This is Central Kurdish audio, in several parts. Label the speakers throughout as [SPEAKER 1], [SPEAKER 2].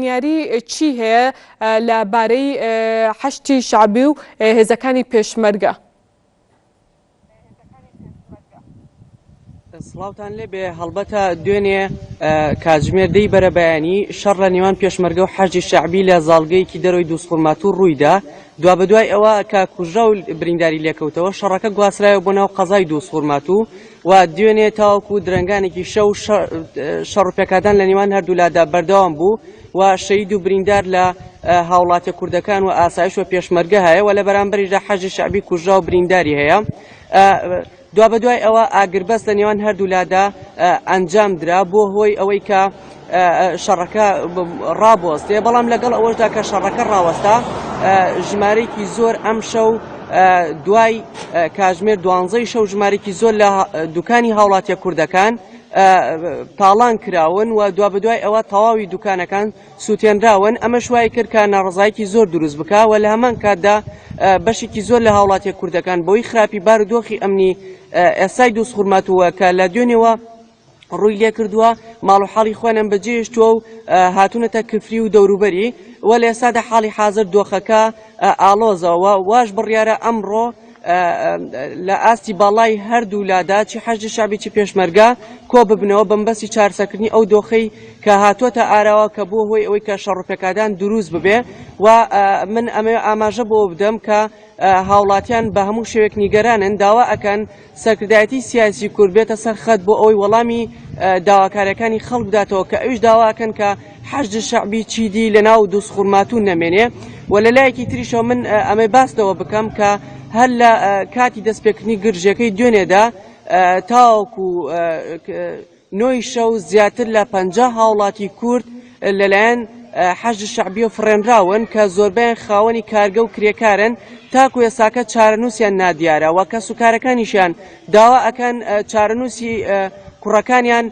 [SPEAKER 1] زانیاری چی هەیە لە بارەی حەشدی شەعبی و هێزەکانی پێشمەرگە؟
[SPEAKER 2] سڵاوتان لێبێ هەڵبەتە دوێنێ کاتژمێر دەی بەرەبەیانی شەڕ لە نێوان پێشمەرگە و حەشدی شەعبی لە زاڵگەیەکی دەرەوەی دووزخورماتوو ڕوویدا دوابەدوای ئەوە کە کوژرا و برینداری لێکەوتەوە شەڕەکە گواسترایەوە بۆ ناو قەزای دووزخورماتوو و دوێنێ تاوەکو درەنگانێکی شەو شەڕ و پێکادان لە نێوان هەردوولادا بەردەوام بوو و شەید و بریندار لە هاوڵاتیە کوردەکان و ئاسایش و پێشمەرگە هەیە و لە بەرامبەریشدا حەشدی شەعبی کوژرا و برینداری هەیە. دوابەدوای ئەوە ئاگربەست لە نێوان هەردوولادا ئەنجام درا بۆ هۆی ئەوەی کە شەڕەکە ڕابوەستێ بەڵام لەگەڵ ئەوەشدا کە شەڕەکە ڕاوەستا ژمارەیەکی زۆر ئەم شەو دوای کاژمێر دوانزەی شەو ژمارێکی زۆر لە دوکانی هاوڵاتیە کوردەکان تاڵان کراون و دوابەدوای ئەوە تەواوی دوکانەکان سووتێنراون ئەمەش وای کرد کە ناڕەزایەکی زۆر دروست بکا و لە هەمان کاتدا بەشێکی زۆر لە هاوڵاتیە کوردەکان بۆی خراپی بارودۆخی ئەمنی ئێستای دووزخورماتووە کە لە دوێنێوە ڕووی لێکردووە ماڵ و حاڵی خۆیان بەجێهێشتووە و هاتوونەتە کفری و دەوروبەری و لە ئێستادا حاڵی حازر دۆخەکە ئاڵۆزە و واش بڕیارە ئەمڕۆ لە ئاستی باڵای هەردوو لادا چی حەشدی شەعبی چی پێشمەرگە کۆ ببنەوە بەمبەستی چارسەکردنی ئەو دۆخەی کە هاتووەتە ئاراوە کە بووە هۆی ئەوەی کە شەڕ و پێکادان دروست ببێ و من ئەمەوێ ئاماژە بۆ بدەم کە هاوڵاتیان بە هەموو شێوێک نیگەرانن داوا ئەکەن سەرکردایەتی سیاسی کورد بێتە سەر خەت بۆ ئەوەی وەڵامی داواکاریەکانی خەڵک بداتەوە کە ئەویش داواکەن کە حەشد شەعبی چیدی لە ناو دووزخورماتوو نەمێنێ و لە لایەکی تریشەوە من ئەمەی باس لەوە بکەم کە هەر لە کاتی دەستپێکردنی گرژەکەی دوێنێدا تاوەکو نۆی شەو زیاتر لە 50 هاوڵاتی کورد لەلایەن حەشد شەعبیەوە فڕێنراون کە زۆربەیان خاوەنی کارگە و کرێکارن تاکو ئێستاکە چارەنووسیان نادیارە و کەسوکارەکانیشیان داوا ئەکەن چارەنووسی کوڕەکانیان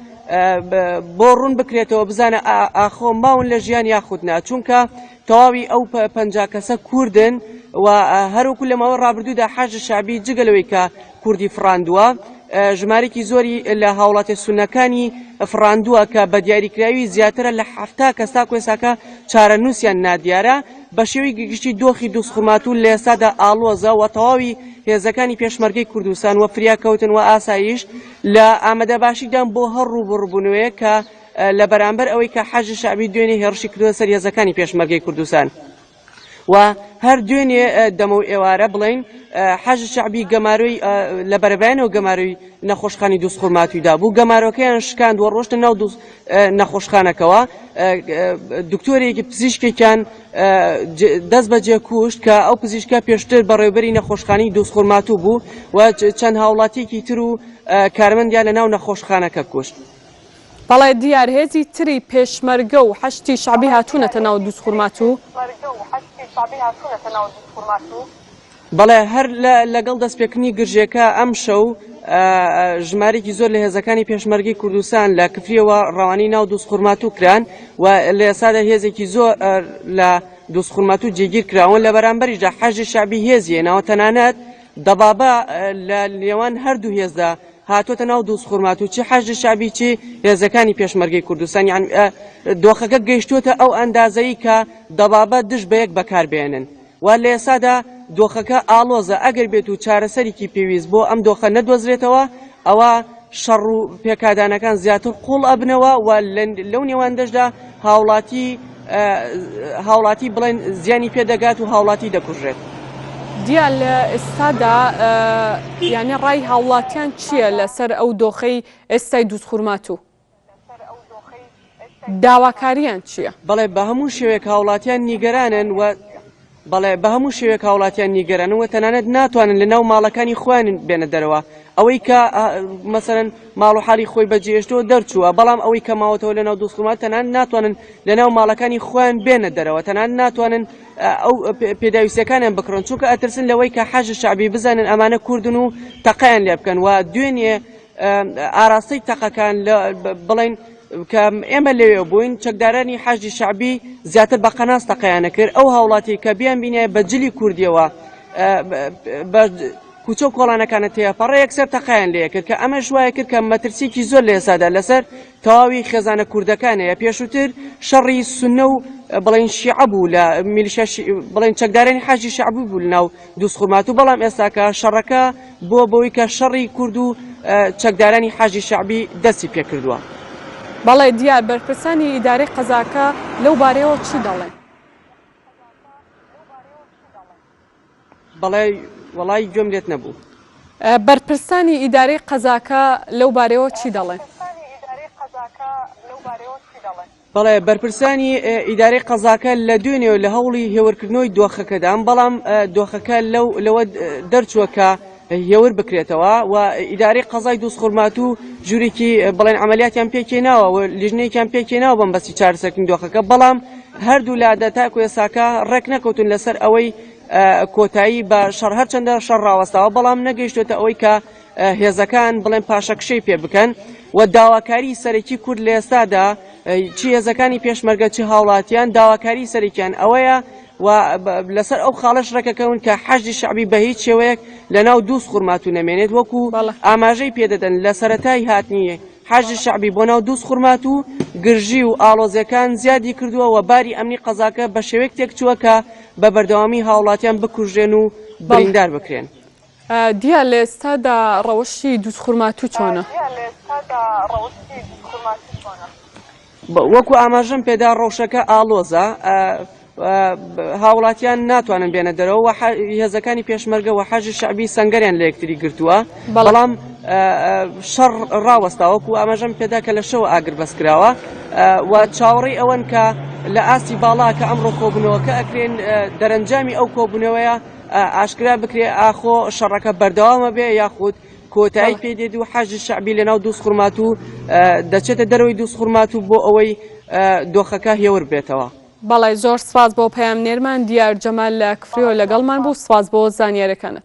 [SPEAKER 2] بۆ ڕوون بکرێتەوە بزانە ئاخۆ ماون لە ژیان یاخود نا چونکە تەواوی ئەو 50 کەسە کوردن و هەروەکو لە ماوەی ڕابردوودا حەشد شەعبی جگە لەوەی کە کوردی فڕاندووە ژمارێکی زۆری لە هاوڵاتیە سوننەکانی فڕاندووە کە بە دیاریکراوی زیاترە لە 70 کەس تاکو ئێستاکە چارەنووسیان نادیارە بە شێوەی گشتی دۆخی دووزخورماتوو لە ئێستادا ئاڵۆزە و تەواوی هێزەکانی پێشمەرگەی کوردستان و فریاکەوتن و ئاسایش لە ئامادەباشیدان بۆ هەر ڕووبەڕووبوونەوەیەک کە لە بەرامبەر ئەوەی کە حەشدی شەعبی دوێنێ هێڕشی کردووە سەر هێزەکانی پێشمەرگەی کوردستان. و هەر دوێنێ دەمەو ئێوارە بڵێین حەشد شەعبی گەمارۆی لە بەرەبەیانەوە گەمارۆی نەخۆشخانی دووزخورماتووی دابوو گەمارۆکەیان شکاند و ڕۆشتە ناو دووز نەخۆشخانەکەوە دکتۆرێکی پزیشکێکیان دەست بەجێ کوشت کە ئەو پزیشکە پێشتر بەڕێوبەری نەخۆشخانی دووزخورماتوو بوو و چەند هاوڵاتیەکی تر و کارمەندیان لە ناو نەخۆشخانەکە کوشت.
[SPEAKER 1] بەڵێ دیار هێزی تری پێشمەرگە و حەشدی شەعبی هاتوونەتە ناو دووزخورماتوو.
[SPEAKER 2] بەڵێ هەر لەگەڵ دەستپێکردنی گرژێکە ئەمشەو ژمارێکی زۆر لە هێزەکانی پێشمەرگەی کوردستان لە کفریەوە ڕەوانەی ناو دووزخورماتوو کران و لە ئێستادا هێزێکی زۆر لە دووزخورماتوو جێگیر کراون لە بەرامبەریشدا حەشدی شەعبی هێزی هێناوە تەنانەت دەبابە لە نێوان هەردوو هێزدا هاتۆتە ناو دووزخورماتوو چی حەشدی شەعبی چی هێزەکانی پێشمەرگەی کوردستان یان دۆخەکە گەیشتووەتە ئەو ئەندازەی کە دەبابە دژ بە یەک بەکاربێنن و لە ئێستادا دۆخەکە ئاڵۆزە ئەگەر بێت و چارەسەرێکی پێویست بۆ ئەم دۆخە نەدۆزرێتەوە ئەوە شەڕ و پێکادانەکان زیاتر قوڵ ئەبنەوە و لەو نێواندەشدا هاوڵاتی هاوڵاتی بڵێن زیانی پێدەگات و هاوڵاتی دەکوژرێت.
[SPEAKER 1] دیار لە ئێستادا یانە ڕای هاوڵاتیان چییە لەسەر ئەو دۆخەی ئێستای دووزخورماتوو؟ داواکاریان چییە؟
[SPEAKER 2] بەڵێ بە هەموو شێوەیەک هاوڵاتیان نیگەرانن و بەڵێ بە هەموو شێوەیەک هاوڵاتیان نیگەرانن و تەنانەت ناتوانن لە ناو ماڵەکانی خۆیان بێنە دەرەوە ئەوەی کە مەسەرەن ماڵ و حاڵی خۆی بەجێهێشتەوە دەرچووە بەڵام ئەوەی کە ماوەتەوە لە ناو دووزخورماتوو تەنانەت ناتوانن لە ناو ماڵەکانی خۆیان بێنە دەرەوە تەنانەت ناتوانن ئەو پێداویستیەکانیان بکڕن چونکە ئەترسن لەوەی کە حەشدی شەعبی بزانن ئەمانە کوردن و تەقەیان لێ بکەن و دوێنێ ئاراستەی تەقەکان بڵێن کە ئێمە لەوێ بووین چەکدارانی حەشدی شەعبی زیاتر بە قەناس تەقەیانە کرد ئەو هاوڵاتی کە بیان بینێ بە جلی کوردیەوە بە. کوچە و کۆڵانەکانە تێپەڕێ یەکسەر تەقەیان لێکرد کە ئەمەش وایە کرد کە مەترسیکی زۆر لە ئێستادا لەسەر تەواوی خێزانە کوردەکان هەیە پێشووتر شەڕی سونە و بڵێن شیعە بوو لە میلیشیا بڵێن چەکدارانی حەشدی شەعبی بوو لەناو دووزخورماتوو بەڵام ئێستاکە شەڕەکە بووە بەوەی کە شەڕی کورد و چەکدارانی حەشدی شەعبی دەستی پێکردووە.
[SPEAKER 1] بەڵێ دیار، بەرپرسانی ئیدارەی قەزاکە لەو بارەیەوە چی دەڵێن؟
[SPEAKER 2] بەڵێ وەڵای گوێم لێت نەبوو.
[SPEAKER 1] بەرپرسانی ئیدارەی قەزاکە لەو بارەیەوە چی دەڵێن؟
[SPEAKER 2] بەڵێ بەرپرسانی ئیدارەی قەزاکە لە دوێنێوە لە هەوڵی هێورکردنەوەی دۆخەکەدان، بەڵام دۆخەکە لەو لەوە دەرچووە کە هێور بکرێتەوە و ئیدارەی قەزای دووزخورماتوو ژوورێکی بڵێن عەمەلیاتیان پێکهێناوە و لیژنەیەکیان پێکهێناوە بەم بەسی چارەسەرکردنی دۆخەکە، بەڵام هەردوو لادا تاکو ئێستاکە ڕێک نەکەوتون لەسەر ئەوەی کۆتایی بە شەڕ هەرچەندە شەڕ ڕاوەستاوە بەڵام نەگەیشتوێتە ئەوەی کە هێزەکان بڵێن پاشەکشەی پێ بکەن و داواکاری سەرەکی کورد لە ئێستادا چی هێزەکانی پێشمەرگە چ هاوڵاتیان داواکاری سەرەکیان ئەوەیە و لەسەر ئەو خاڵەش ڕێکەکەون کە حەشدی شەعبی بە هیچ شێوەیەک لە ناو دووز خورماتوو نەمێنێت وەکو ئاماژەی پێدەدەن لە سەرەتای هاتنی حەشدی شەعبی بۆ ناو دووز خورماتوو گرژی و ئاڵۆزیەکان زیادی کردووە و باری ئەمنی قەزاکە بە شێوەیەک تێکچووە کە بە بەردەوامی هاوڵاتیان بکوژرێن و بریندار بکرێن.
[SPEAKER 1] دیار لە ئێستادا ڕەوشی دووزخورماتوو چۆنە؟
[SPEAKER 2] وەکو ئاماژەم پێدا ڕەوشەکە ئاڵۆزە، هاوڵاتیان ناتوانن بێنە دەرەوە و هێزەکانی پێشمەرگە و حەشدی شەعبی سەنگەریان لە یەکتری گرتووە، بەڵام شەڕ ڕاوەستا وەکو ئاماژەم پێدا کە لە شەوە ئاگر بەس کراوە و چاوەڕێی ئەوەن کە لە ئاستی باڵا کە ئەمڕۆ کۆبوونەوەکە ئەکرێن دەرەنجامی ئەو کۆبوونەوەیە ئاشکرا بکرێ ئاخۆ شەڕەکە بەردەوامە بێ یاخود کۆتایی پێ دێت و حەشدی شەعبی لەناو دووزخورماتوو دەچێتە دەرەوەی دووزخورماتوو بۆ ئەوەی دۆخەکە هێور بێتەوە.
[SPEAKER 1] بەڵێ زۆر سپاس بۆ پەیامنێرمان دیار جەمال لە کفریەوە لەگەڵمان بوو سپاس بۆ زانیارەکانت.